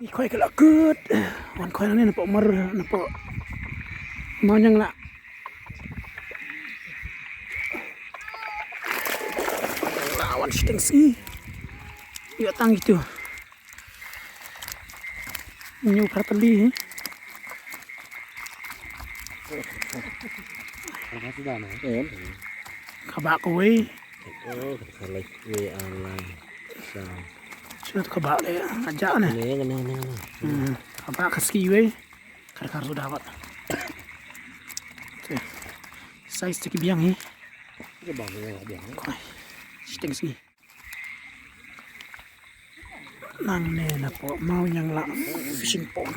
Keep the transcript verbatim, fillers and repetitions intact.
I khoi ka la kut. Wan khoi na ne na pok mar na pok. Mau nyang la. La wan shiteng si. Yo tang itu. Nyu pratali. Apa sudah na? Kaba kawei. Oh, khalai kawei alai. Sa. Sino to kaba le aja ne. Ne ne ne ne. Hmm, kaba ka ski wei. Kar kar sudah wat. Okay. Size te ki biang hi. Ki bang ne biang. Koi. Shiteng ski. Nang ne na pok mau nyang la fishing pond.